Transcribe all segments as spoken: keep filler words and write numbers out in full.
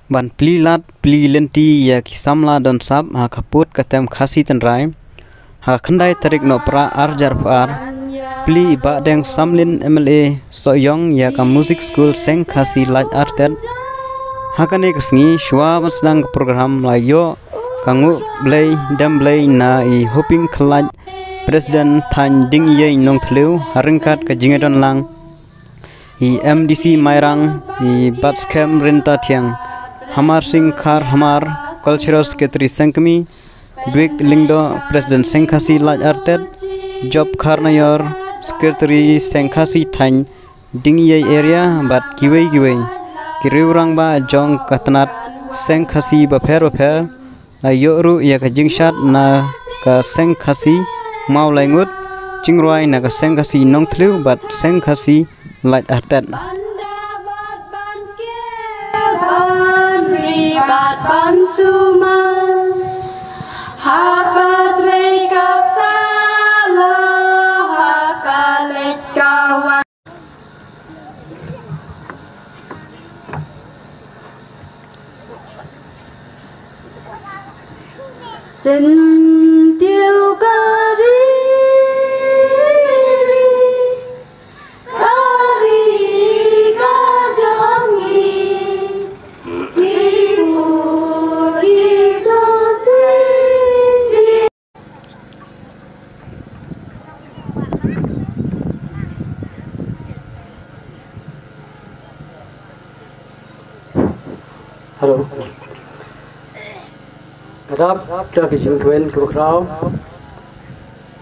Ban plie lad plie lynti ïa ki samla don sap ha ka pud ka tem Khasi Tynrai. Ha ka khyndai tarik Nohprah ar hajar arphew ar, plie i Bahdeng Samlin M L A Sohiong ïa ka Music School Seng Khasi Laitartet. Ha kane ka sngi shuwa ban sdang ka program la ïoh ka nguh blei dem blei na i Hoping Khlait, President thaiñ Dingiei Nongthliew, ha ryngkat ka jingïadon lang i M D C Mairang, i Batskhem Ryntathiang, Hamar Singh Kharhamar, Cultural Secretary Seng Kmie, Dwick Lyngdoh, President Seng Khasi Laitartet, Job Kharnaior, Secretary Seng Khasi thaiñ Dingiei Area, bad kiwei kiwei ki riew rangbah jong ka tnat Seng Khasi bapher bapher. La ïoh ruh ïa ka jingshad na ka Seng Khasi Mawlaingut, jingrwai na ka Seng Khasi Nongthliew bad Seng Khasi Laitartet. Sentiw kari, kari ka jong ngi, ibu isu si. Hello. Ka dap da ka jingkmen kaba khraw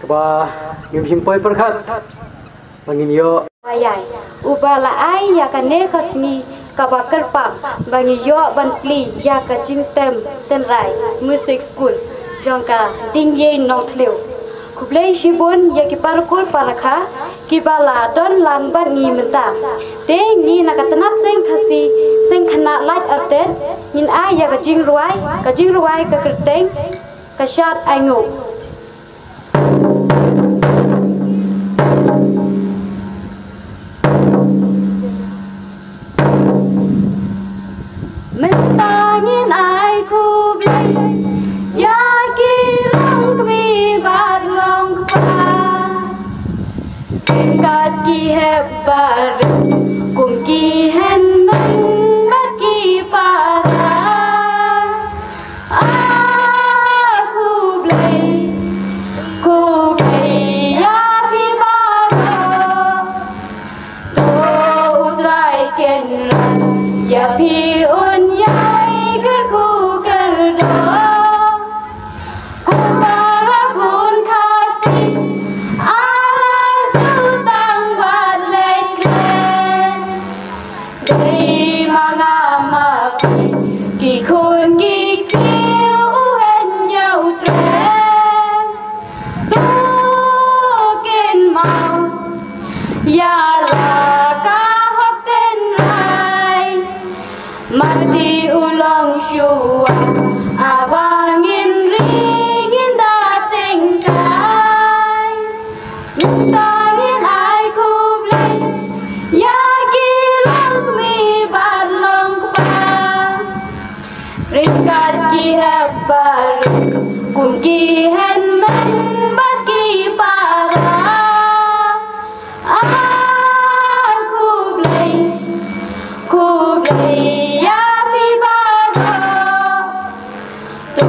kaba ngim shym poi pyrkhat ba ngin ïoh. Wa ïai, uba la ai ïa kane ka sngi kaba kyrpang ba ngi ïoh ban plie ïa ka jingtem tynrai Music School jong ka Dingiei Nongthliew. Khublei shibun ïa ki para kur para kha kiba la don lang bad ngi mynta. Te ngi na ka tnat Seng Khasi, Seng Khynnah Laitartet, ngin ai ïa ka jingrwai, ka jingrwai ka kyrteng Ka Shad Ainguh. Mynta ngin ai khublei ïa ki longkmie bad longkpa, kat ki hep barit kum ki hynmen bad ki para. Ah, khublei, khublei ïa phi baroh. To U Trai Kynrad ïa phi un ïai kyrkhu kyrdoh. Ko para khun Khasi, ala jutang bad leit klet. Dei ma nga ma phi ki khun ki ksiew, u hynñiew tren. To kynmaw ïa la ka hok tynrai. Marti u long shuwa, a ba ngin ri ngin da teng kai. Mynta ngin ai khublei ïa ki longkmie bad longkpa, ryngkat ki hep barit kum ki hynmen bad ki para. Ah, khublei, khublei ïa phi baroh. To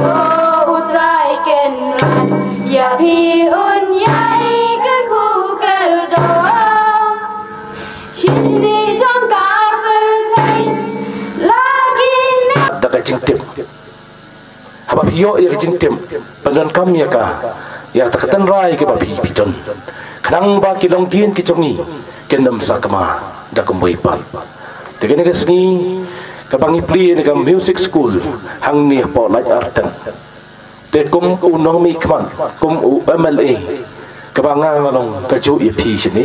U Trai Kynrad ïa phi un ïai kyrkhu kyrdoh. Shisngi jong ka pyrthei la ki ne. Da ka jingtip. Haba phi ïoh ïa ka jingtip ban donkam ïa ka, ïa kata ka tynrai kaba phi phi don, khnang ba ki longdien ki jong ngi kin ym sakma da kumwei pat. Te kane ka sngi kaba ngi plie ïa ka music school hangne hapoh Laitartet. Te kum u nongmihkhmat, kum u M L A, kaba nga nga long kajuh ïa phi shane.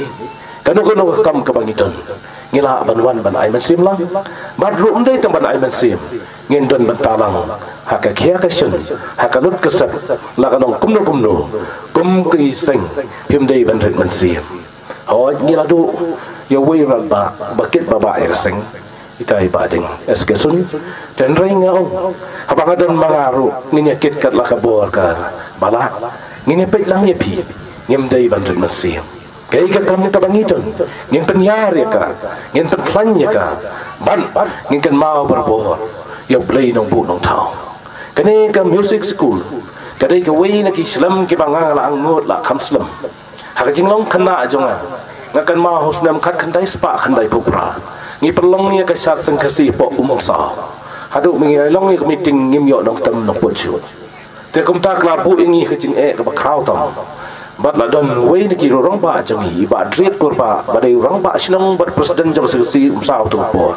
Kano kano ka kam kaba ngi don, ngi lah ban wan ban ai mynsiem lang. Bad ruh ym dei tang ban ai mynsiem, ngin don bynta lang ha ka khia ka shon, ha ka lut ka sep, la ka long kumno kumno, kum ki seng phim dei ban rit mynsiem. Hooid, ngi la duh ïa uwei u rangbah ba kit ba bah ïa ka seng. Itai ba ding, es ke sun, ten rei nga ong, haba nga don ma nga ruh, ngin ïa kit kat la ka bor ka, bala, ngin ïa peit lang ïa phi, ngim dei ban rit mynsiem. Kaei ka kam kaba ngi don, ngin pynïar ïa ka, ngin pynkhlaiñ ïa ka, ban, ngin kynmaw barabor, ïa U Blei Nongbuh Nongthaw. Kane ka music school, ka dei kawei na ki shlem kiba nga la angnud la kham slem. Ha ka jinglong khynnah jong nga, nga kynmaw ha u snem khatkhyndai spah khyndaiphew phra, ngi pynlong ïa ka shad seng Khasi hapoh Umsaw. Haduh mynta ngi la long ïa ka meeting ngim ïoh nongtem nongput shuh. Te kumta ka la buh ïa ngi ka jingeh kaba khraw tam. Bad la don uwei na ki rangbah jong ngi, i Bah Driet Kurbah, ba dei rangbah shnong bad president jong ka seng Khasi Umsaw tu por.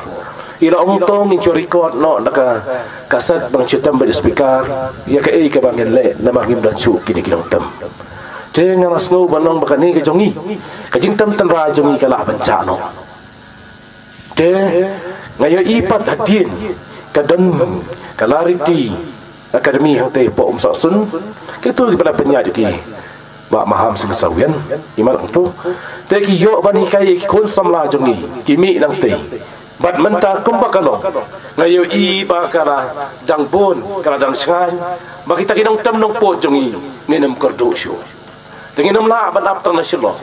I la ong to ngin shu record noh na ka kaset, ba ngin shu tem bad speaker ïa kaei kaba ngin leh, namar ngim don shuh kine ki nongtem. Te nga la sngew ban ong ba kane ka jong ngi, ka jingtem tynrai jong ngi ka lah ban jah noh. Te nga ïohi pat hadien ka don ka Lariti Academy hangtei hapoh Umsawsun, kito kiba la pynïaid ïa ki Bah Maham Sing Sawian, i mat hangto. Te ki ïoh ban hikai ïa ki khun samla jong ngi, ki mih nangtei. Bad mynta kumba ka long, nga ïohi ba ka la dang bun, ka la dang shngaiñ, ba kita ki nongtem nongput jong ngi ngin ym kyrduh shuh. Te ngin ym lah ban ap tang na Shillong.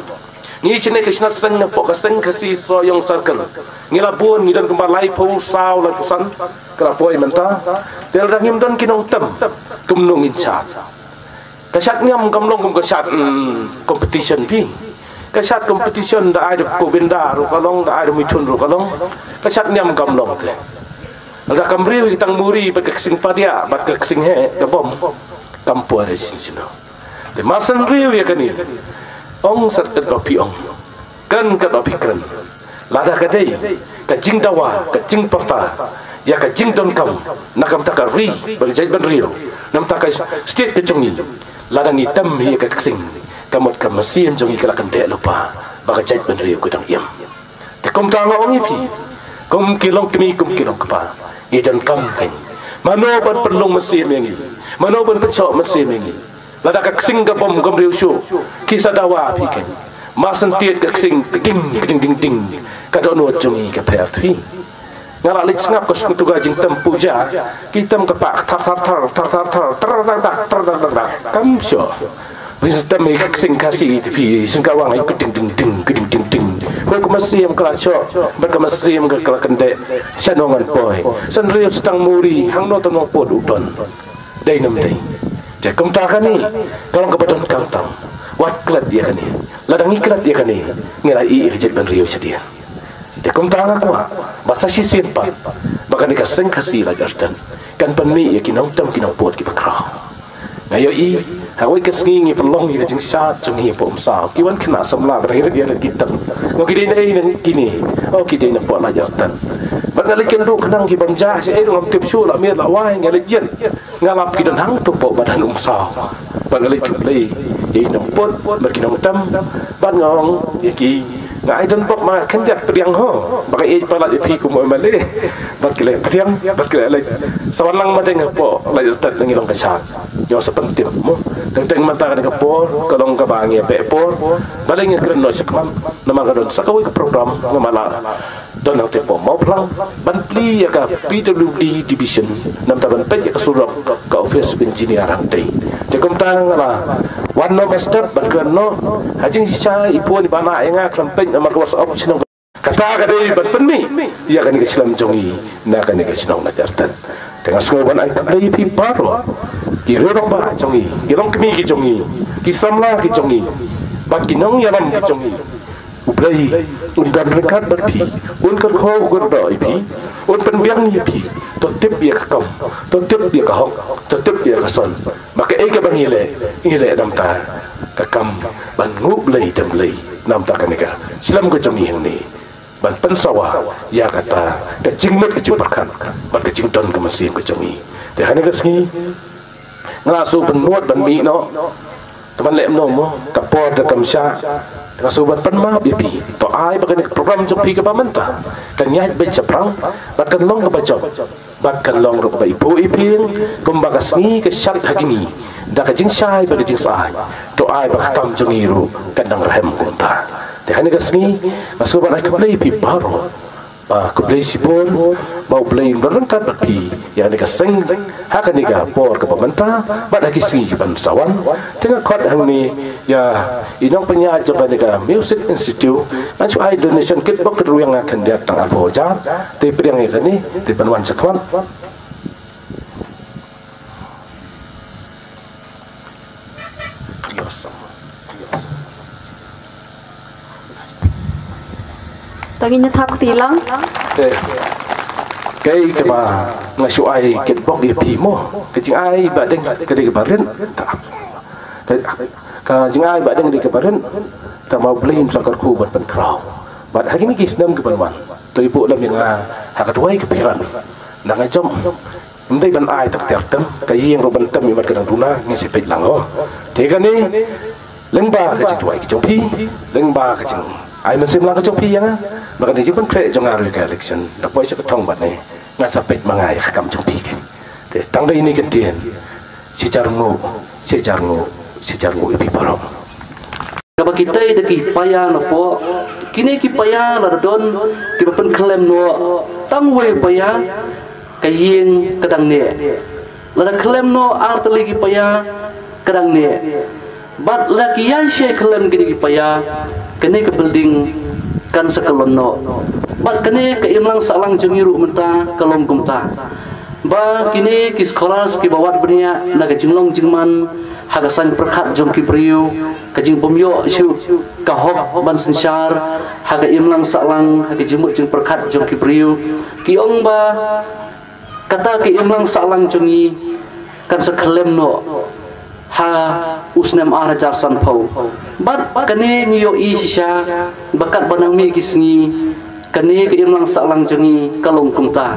Ngi shane ka shnat seng hapoh ka seng Khasi Sohiong Circle, ngi la bun, ngi don kumba laiphew saw laiphew san ka la poi mynta. Te lada ngim don ki nongtem, kumno ngin shad? Ka shad niam kam long kum ka shad, mm, competition phi. Ka shad competition da ai da Govinda ruh ka long, da ai da Mithun ruh ka long. Ka shad niam kam long te. Lada kam riew ïa ka tang muri bad ka ksing padiah bad ka ksing heh ka bom, kam poi re shisha. Te mar shen riew ïa kane, ong sat katba phi ong, kren katba phi kren. Lada ka dei ka jingdawa, ka jingpyrta ïa ka jingdonkam na ka bynta ka ri bad ka jaitbynriew, na ka bynta ka state ka jong ngi, lada ngi tem ïa ka ksing, ka mut ka mynsiem jong ngi ka la kyndeh lypa ba ka jaitbynriew ka dang im. Te kumta nga ong ïa phi, kum ki longkmie, kum ki longkpa, ngi donkam kein. Mano ban pynlong mynsiem ïa ngi? Mano ban pynshoh mynsiem ïa ngi? Lada ka ksing ka bom kam riew shuh, ki sa dawa phi kein. Mar shen tied ka ksing, ding, ding, ding, ding, ka dohnud jong ngi ka pher phi. Nga la leit sngap ka sngewthuh ka jingtem puja, ki tem ka pah thar thar thar, thar thar thar, thar thar thar, thar thar thar, kam shuh. Phi sa tem ïa ka ksing Khasi te phi, sngewthuh ka wang ïa ka ding ding ding, ka ding ding ding. Hooid ka mynsiem ka la shoh, bad ka mynsiem ka la kyndeh. Shano ngan poi? Shen riew, shen tang muri, hangno tang nongput u don? Dei ne ym dei? Te kumta kane ka long kaba donkam tam. Wat klet ïa kane. Lada ngi klet ïa kane, ngi la ïeh ïa ka jaitbynriew shadien. Te kumta nga kwah ba sa shisien pat, ba kane ka seng Khasi Laitartyn kan pynmih ïa ki nongtem ki nongput kiba khraw. Nga ïohi ha kawei ka sngi ngi pynlong ïa ka jingshad jong ngi hapoh Umsaw, ki wan khynnah samla ba dang ïarit ïarit ki tem. Nga ong ki dei na ei kine? Oh, ki dei na poh Laitartyn. Bad nga leit kynduh khnang ki bym jah shaei ruh ngam tip shuh, la miet la wai nga leit ïeng. Nga lap ki don hangto hapoh madan Umsaw. Bad nga leit khublei ïa i nongput bad ki nongtem. Bad nga ong ïa ki, nga ai donbok ma khyndiat pdiang ho, ba nga ïeit palat ïa phi kum u M L A. Bad ki la pdiang, bad ki la leit. Sa wan lang madan hapoh Laitartyn, ngi long ka shad. Ïoh sa pyntip mo. Teng teng mynta kane ka por ka long kaba ngi beh por. Balei ngi kren noh shakhmat? Namar ka don sa kawei ka program nga ma la don hangtei hapoh Mawphlang ban plie ïa ka P W D division, namar ban peit ïa ka surok, ka office engineer hangtei. Te kumta nga la wan noh mynstep ban kren noh. Ha jingshisha i pun i ba lah ïa nga khlem peit namar ka WhatsApp shnong. Kata ka dei ban pynmih ïa kane ka shlem jong ngi na kane ka shnong Laitartyn. Te nga sngew ban ai khublei ïa phi baroh, ki riew rangbah jong ngi, ki longkmie ki jong ngi, ki samla ki jong ngi, bad ki nongïalam ki jong ngi. U Blei un don ryngkat bad phi, un kyrkhu kyrdoh ïa phi, un pynbiang ïa phi. To tip ïa ka kam, to tip ïa ka hok, to tip ïa ka son. Ba kaei kaba ngi leh, ngi leh namar ka kam ban nguh Blei dem Blei namar kane ka shlem ka jong ngi hangne, ban pynsawa ïa kata ka jingmut ka jingpyrkhat bad ka jingdon ka mynsiem ka jong ngi. Te ha kane ka sngi nga la shu pynmut ban mih noh. Te ban leh kumno mo, ka por da kam shah. Te nga shu ban pynmap ïa phi. To ai ba kane ka program jong phi kaba mynta kan ïaid beit shaphrang bad kan long kaba jop, bad kan long ruh kaba ibuh iphieng kumba ka sngi ka shad ha kine da ka jingshai bad ka jingshai. To ai ba ka kam jong ngi ruh kan dang rhem kumta. Te ha kane ka sngi nga shu ban ai khublei ïa phi baroh. Ba khublei shibun, ba U Blei un ryngkat bad phi ïa kane ka seng, ha kane ka por kaba mynta bad ha ki sngi kiban sa wan. Te nga khot hangne ïa i nongpynïaid jong kane ka Music Institute, ngan shu ai donation kitbok kitrwiang nga khyndiat tang arphew hajar. Te pdiang ïa kane, te pynwan shakhmat. Tang ïa thap kti lang. Eh, kai kaba nga shu ai kitbok ïa phi mo. Ka jingai ba deng ka dei kaba rit. Ka jingai ba deng dei kaba rit. Te ma U Blei un sa kyrkhu ban pynkhraw. Bad ha kine ki snem kiban wan, to ïa buh lem ïa nga ha ka duwai ka phiran. Nang nga jom. Ym dei ban ai tak ter tem, ka ïing ruh ban tem ïa mat ka dang duna, ngi shu peit lang ho. Te kane, lyngba ka jingduwai ka jong phi, lyngba ka jingai mynsiem lang ka jong phi ïa nga. Ba kane jingpynkhreh jong nga ruh ïa ka election, da poi sha ka thong bad ne, ngan sa peit ma nga ïa ka kam jong phi kane. Te tang da ine i kyntien, shi hajar nguh, shi hajar nguh, shi hajar nguh ïa phi baroh. Kaba kitei da ki paia napoh, kine ki paia lada don kiba pynkhyllem noh tang uwei u paia, ka ïing ka dang neh. Lada khyllem noh ar tylli ki paia, ka dang neh. Bad lada ki ïaishei khyllem kine ki paia, kane ka building kan sa kyllon noh. Bad kane ka imlang sahlang jong ngi ruh mynta ka long kumta. Ba kine ki scholars kiba wad bniah na ka jinglong jingman ha ka saiñ pyrkhat jong ki briew, ka jingbymïoh shuh ka hok ban synshar ha ka imlang sahlang, ha ka jingmut jingpyrkhat jong ki briew. Ki ong ba kata ka imlang sahlang jong ngi kan sa khyllem noh ha u snem ar hajar sanphew. Bad kane ngi ïohi shisha ba katba nang mih ki sngi, kane ka imlang sahlang jong ngi ka long kumta.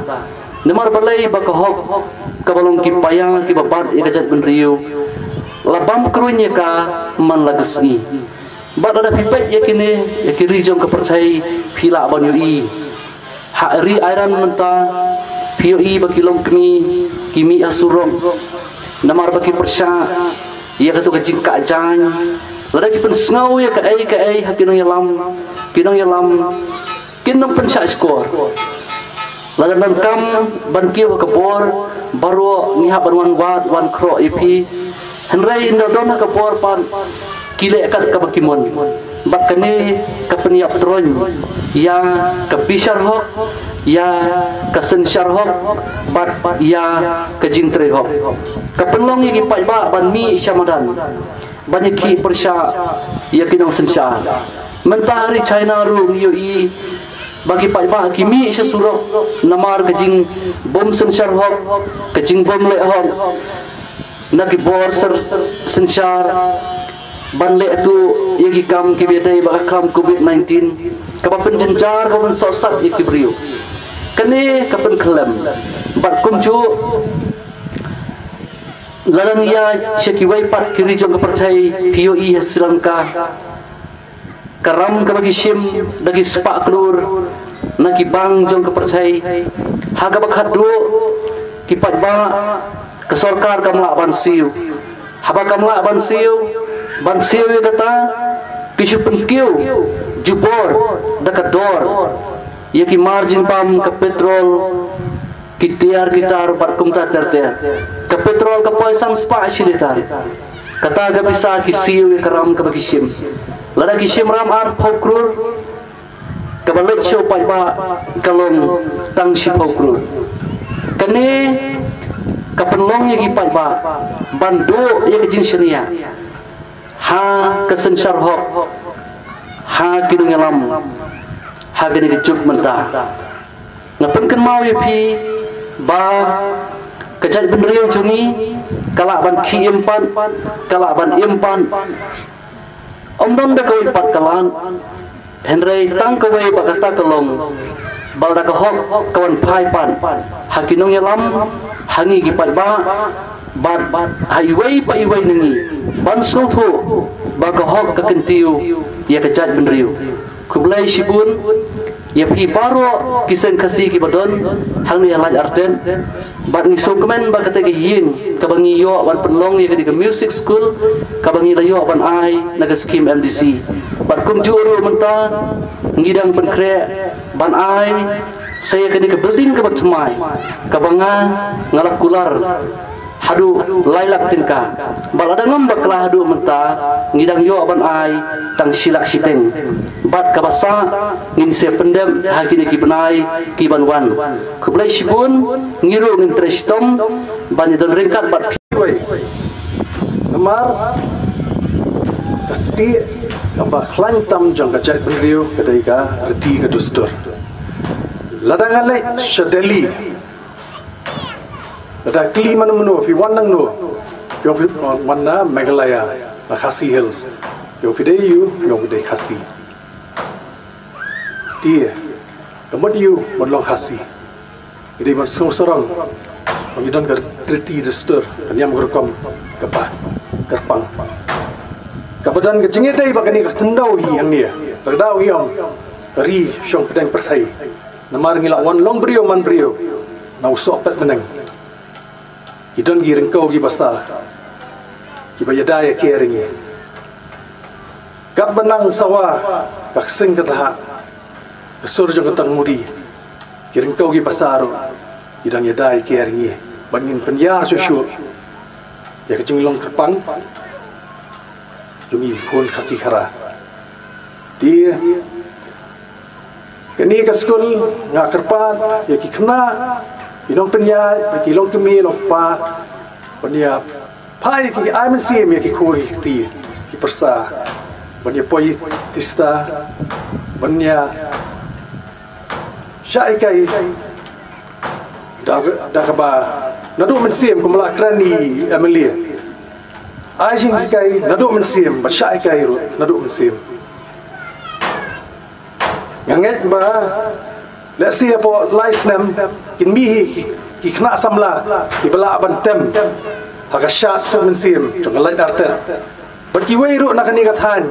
Namar balei? Ba ka hok kaba long ki paia kiba bat ïa ka jaitbynriew, la bam kruiñ ïa ka man la ka sngi. Bad lada phi peit ïa kine, ïa ki ri jong ka pyrthei, phi lah ban ïohi. Ha ri Iran mynta, phi ïohi ba ki longkmie ki mih ha surok namar ba ki pyrshah ïa kato ka jingkah jaiñ. Lada ki pynsngew ïa kaei kaei ha ki nongïalam, ki nongïalam kin nang pynshah shkor. Lada nang kam ban kiew ha ka bor, baroh ngi hap ban wan wad wan khroh ïa phi. Hynrei ynda don ha ka bor pat, ki leh kat kaba ki mon. Bad kane ka pynïap troiñ ïa ka bishar hok, ïa ka synshar hok, bad ïa ka jingtrei hok. Ka pynlong ïa ki paidbah ban mih sha madan ban ïakhih pyrshah ïa ki nongsynshar. Mynta ha ri China ruh ngi ïohi ba ki paidbah ki mih sha surok namar ka jingbym synshar hok, ka jingbym leh hok na ki bor syn-, synshar ban leh tuh ïa ki kam kiba ïadei bad ka kam covid nineteen, kaba pynjynjar, kaba pynsohsat ïa ki briew. Kane ka pynkhyllem. Bad kumjuh, lada ngi ïaid sha kiwei pat ki ri jong ka pyrthei, phi ïohi ha Sri Lanka, ka ram kaba ki shim da ki spah klur na ki bank jong ka pyrthei. Ha kaba khatduh, ki paidbah, ka sorkar kam lah ban siew. Haba kam lah ban siew, ban siew ïa kata, ki shu pynkiew jubor da ka dor ïa ki mar jingpump, ka petrol, ki tiar ki tar bad kumta ter ter. Ka petrol ka poi san spah shi litar. Kata ka pisa ki siew ïa ka ram kaba ki shim. Lada ki shim ram arphew klur, kaba leit sha u paidbah ka long tang shiphew klur. Kane ka pynlong ïa ki paidbah ban duh ïa ka jingshaniah ha ka synshar hok, ha ki nongïalam ha kane ka juk mynta. Nga pynkynmaw ïa phi ba ka jaitbynriew jong ngi ka lah ban khih im pat, ka lah ban im pat. Ym don da kawei pat ka lad, hynrei tang kawei ba kata ka long ba lada ka hok ka wan phai pat ha ki nongïalam, ha ngi ki paidbah, bad ha iwei pa iwei na ngi ban sngewthuh ba ka hok ka kyntiew ïa ka jaitbynriew. Khublei shibun. ïa phi baroh ki seng Khasi kiba don hangne ha Laitarteh. Bad ngi sngewkmen ba kata ka ïing kaba ngi ïoh ban pynlong ïa kane ka music school, kaba ngi la ïoh ban ai na ka skim M D C. Bad kumjuh ruh mynta ngi dang pynkhreh ban ai sa ïa kane ka building kaba thymmai, kaba nga, nga la kular haduh lai lak tyngka. Bad lada ngam bakla haduh mynta, ngi dang ïoh ban ai tang shi lak shiteng. Bad kaba sah ngin sa pyndep ha kine ki bnai ki ban wan. Khublei shibun, ngi ruh ngin trei shitom ban ïadon ryngkat bad phi. Wei. Namar ka stieh kaba khlaiñ tam jong ka jaitbynriew ka dei ka riti ka dustur. Lada nga leit sha Delhi, lada kylli mano mano, phi wan nangno? Phi ong phi wan na Meghalaya, na Khasi Hills. Phi ong phi dei aïu? Phi ong phi dei Khasi. Te ka mut aïu ban long Khasi? Ki dei ban sngewsarong ba ngi don ka riti dustur, ka niam ka rukom kaba kyrpang, kaba don ka jingïadei bad kane ka khyndew hi hangne. Ka daw ngi ong ka ri shong pdeng pyrthei. Namar ngi la wan long briew man briew na u soh pet bneng. Ki don ki ryngkew ki basa kiba ïada ïa ki ïa ri ngi. Katba nang sawa ka ksing ka tha, ka sur jong ka tang muri, ki ryngkew ki basa ruh ki dang ïada ïa ki ïa ri ngi. Ban ngin pynïar shuh shuh ïa ka jinglong kyrpang jong ngi khun Khasi Khara. Te kane ka skul nga kyrpad ïa ki khynnah, ki nongpynïaid, ïa ki longkmie longkpa, ban ïa phai ki ai mynsiem ïa ki khun ki kti ki pyrsa, ban ïa poi tista, ban ïa shah hikai da, da kaba naduh mynsiem kumba la kren i M L A. Ai jinghikai naduh mynsiem, ba shah hikai ruh naduh mynsiem. Nga ngeit ba lehse hapoh lai snem kin mih hi ki, ki khynnah samla kiba lah ban tem ha ka shad suh mynsiem jong ka Laitarteh. Bad kiwei ruh na kane ka thaiñ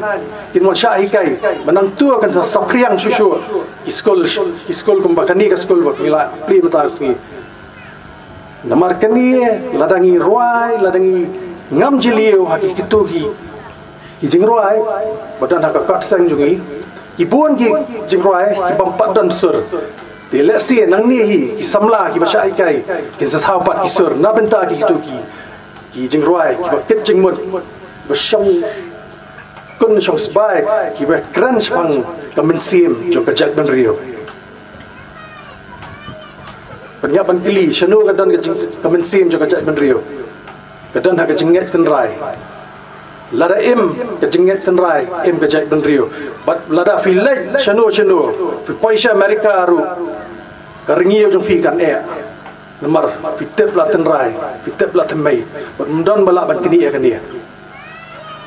kin wan shah hikai, ba nangta kan sa saphriang shuh shuh ki skul, ki skul kumba kane ka skul ba ki la plie mynta ka sngi. Namar kane, lada ngi rwai, lada ngi ngam jylliew ha ki, kito ki, ki jingrwai ba don ha ka kot seng jong ngi, ki bun ki jingrwai ki bym pat don sur. Te lehse nangne hi ki samla kiba shah hikai kin sa thaw pat ki sur na bynta ki, kito ki, ki jingrwai kiba kit jingmut, ba shong kun shong sbai, kiba kren shaphang ka mynsiem jong ka jaitbynriew. Pynïap ban kylli, shano ka don ka jing, ka mynsiem jong ka jaitbynriew? Ka don ha ka jingngeit tynrai. Lada im ka jingngeit tynrai, im ka jaitbynriew. Bad lada phi leit shano shano, phi poi sha America ruh, ka rngiew jong phi kan eh. Namar phi tip la tynrai, phi tip la thymmei. Bad ym don ba lah ban knieh ïa kane.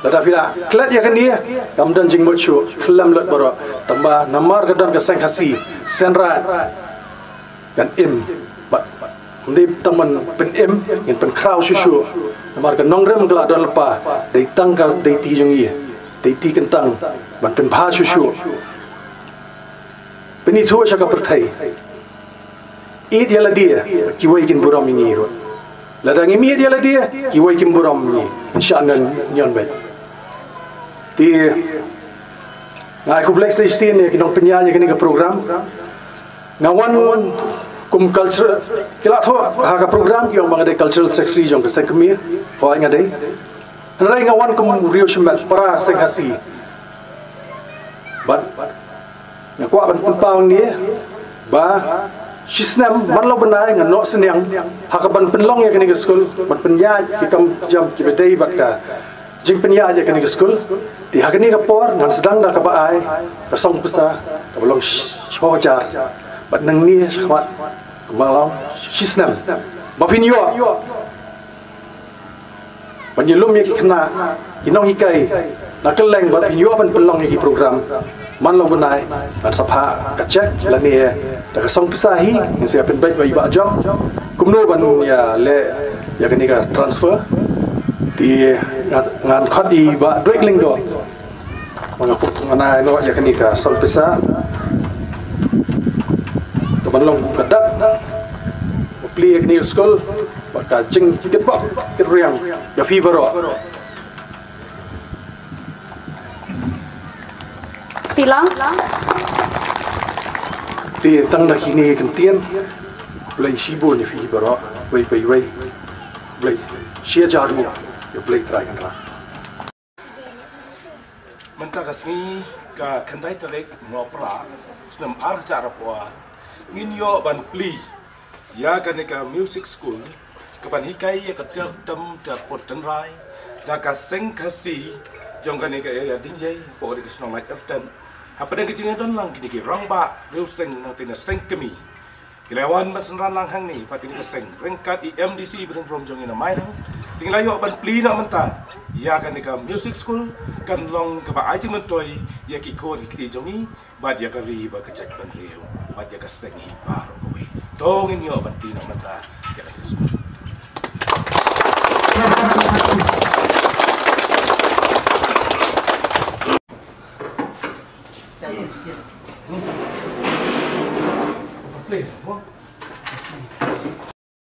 Lada phi la klet ïa kane, kam don jingmut shuh, khlem lut baroh. Tangba namar ka don ka seng Khasi, seng Raid, kan im. Bad ym dei tang ban pynim, ngin pynkhraw shuh shuh. Namar ka nongrim ka la don lypa, dei tang ka, dei ti jong ngi, dei ti kyntang ban pynbha shuh shuh. Pynithuh sha ka pyrthei. Ïeit ïa lade, kiwei kin burom ïa ngi ruh. Lada ngim ïeit ïa lade, kiwei kin burom ïa ngi. Sha nan ñion bad. Te nga ai khublei shisien ïa ki nongpynïaid ïa kane ka program. Nga wan kum culture, ki la thoh ha ka program ki ong ba nga dei cultural secretary jong ka seng Khmer. Hooid nga dei. Hynrei nga wan kum u riew shimet para seng Khasi. Bad nga kwah ban pynpaw hangne ba shisnem man la u bnai nga noh synñiang ha ka ban pynlong ïa kane ka skul, ban pynïaid ki kam jam kiba dei bad ka jingpynïaid ïa kane ka skul. Te ha kane ka por ngan sdang da kaba ai ka song pisa kaba long sh-, shiphew hajar. Bad nangne shakhmat ka ban long shisnem ba phin ïoh ban ïalum ïa ki khynnah, ki nonghikai na kylleng ba phin ïoh ban pynlong ïa ki program. Man la u bnai ngan sa phah ka cheque lane da ka song pisa hi, ngin sa ïa pynbeit bad i Bah Jok kumno ban ïa leh ïa kane ka transfer. Te ngan, ngan khot i Bah Dwight Lyngdoh ba ngan ai noh ïa kane ka song pisa. Long ka dak ba plie ïa kane ka skul bad ka jingkitbok kitrwiang ïa phi baroh. Te tang da kine ki ktien, Blei shibun ïa phi baroh, wei pa wei. Blei shi hajar nguh ïa U Blei Trai Kynrad. Mynta ka sngi ka khyndai tarik Nohprah, snem ar hajar arphew ar, ngin ïoh ban plie ïa kane ka music school kaban hikai ïa ka tyllong tam da put tynrai da ka seng Khasi jong kane ka area Diengïei, hapoh kane ka shnong Laitumkhrah. Hapdeng ka jingïadon lang kine ki rangbah riewseng nangta na seng kmie, ki la wan ban synran lang hangne bad kane ka seng ryngkat i M D C ba dang rom jong ngi na Mairang. Te ngi la ïoh ban plie noh mynta ïa kane ka music school, kan long kaba ai jingmyntoi ïa ki khun ki kti jong ngi bad ïa ka ri bad ka jaitbynriew bad ïa ka seng hi baroh kawei. To ngin ïoh ban plie noh mynta ïa kane ka school. Play, mo?